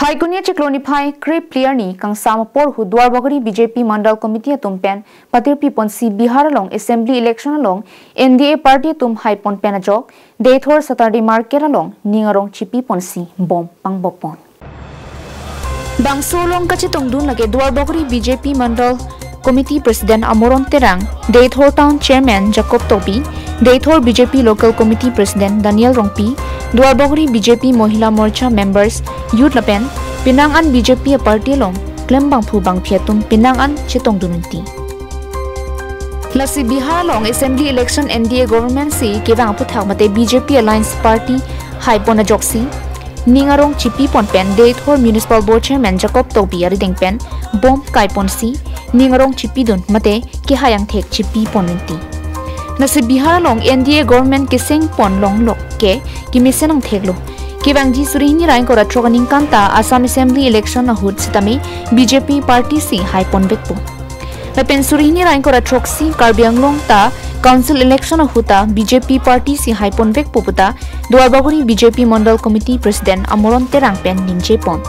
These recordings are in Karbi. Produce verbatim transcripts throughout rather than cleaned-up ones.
Phaikuni chiklo niphai krepli arni kangsam apor hu Duarbagori B J P Mandal Committee atum pen patirpi ponsi Bihar along Assembly Election along N D A party atum haipon pen ajok Deithor Saturday Market along ning arong chipi ponsi bom pangbop pon. Bangso along kachetongdun lake Duarbagori B J P Mandal Committee President Amoron Terang, Deithor Town Chairman Jacob Tokbi, Deithor B J P Local Committee President Daniel Rongpi, Duarbagori B J P Mohila Morcha members, youth lapen penang an B J P party along klem bangphu bangphi atum penang an chetongdun unti. Lasi Bihar along Assembly Election N D A government si kevang aphuthak mate B J P Alliance Party haipon ajoksi ning arong chipi pon pen Deithor Municipal Board Chairman Jacob Tokbi arideng pen bom kai ponsi ning arong chipidun mate kehai angthek chipi pon unti. Lasi Bihar along N D A government keseng pon longlok ke kemesen angthek lo. Kevangji suri hini ra ingkoi ra throk aningkan ta Assam Assembly Election ahut sitame B J P party si haipon vekpo. Lapen suri hini ra ingkoi ra throksi Karbi Anglong ta Council Election ahut ta B J P party si haipon vekpo puta Duarbagori B J P Mandal Committee President Amoron Terang pen ningje pon.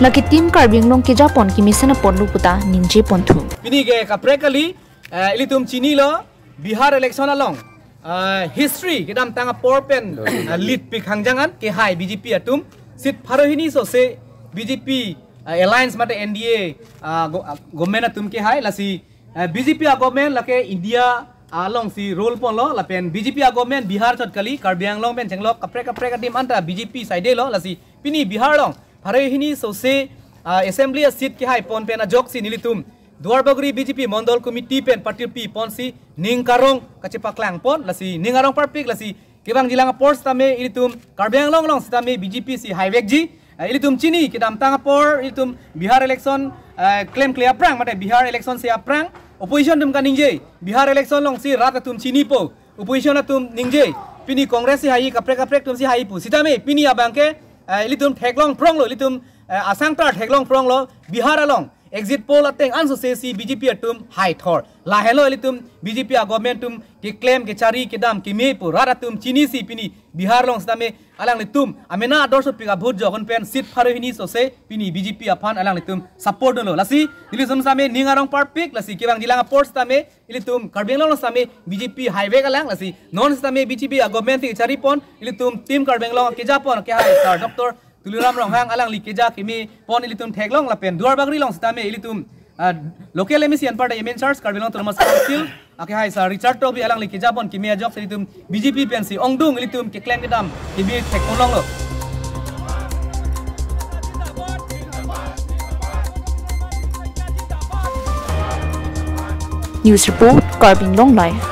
Lake Team Karbi Anglong keja pon kemesen apotlo puta ningje ponthu. Pini ke kaprek kali, eh, ilitum chinilo Bihar election along, eh, history kedamtang apor pen, eh, lead pik hangjang an kehai B J P atum seat pharo hini sose B J P, eh, alliance mate N D A, ah, go-, ah, government atum kehai. Lasi, eh, B J P a-government lake India alongsi rule ponlo lapen B J P a-government Bihar chot kali, Karbi Anglong pen chenglok kaprek kaprek adim anta B J P side lo. Lasi pini Bihar along pharo hini sose, ah, Assembly a-seat kehai pon pen ajoksi nelitum Duarbagori B J P Mandal Committee pen patirpi ponsi ning karong kachepaklang pon, lasi ning arong parpik. Lasi kevangjilang apor sitame ilitum Karbi Anglong along sitame B J P si haivekji. Eh, ilitum chini kedamtang apor ilitum Bihar election, eh, klemkle aphrang mate Bihar election si aphrang opposition atum kaningje, Bihar election alongsi rat atum chinipo, opposition atum ningje, pini Congress si hai, kaprek kaprek atum si hai pu. Sitame pini abang ke, eh, ilitum theklong phronglo, ilitum, eh, asang tar theklong phronglo, Bihar along exit poll ateng an sose si B J P atum haithor. Lahelo ilitum B J P a-government atum keklem kechari kedam keme pu rat atum chinisi pini Bihar along sitame alanglitum amena adorsopik a-vote jokon pen seat pharo hini sose pini B J P aphan alanglitum support dunlo. Lasi nelitum sitame ning arong parpik, lasi kevangjilang apor sitame ilitum Karbi Anglong sitame B J P haivek alang, lasi non sitame B J P a-government si kechari pon, ilitum Team Karbi Anglong keja pon kehai Sir Doctor Tuliram Ronghang alangli keja keme pon ilitum theklong lapen Duarbagori along sitame ilitum, ah, local M A C anparta M in charge Karbi Anglong Autonomous Council akehai Sir Richard Tokbi alangli keja pon keme ajoksi ilitum B J P pensi ongdung ilitum keklem kedam keme thek pon longlo. News report, Karbi Anglong Live.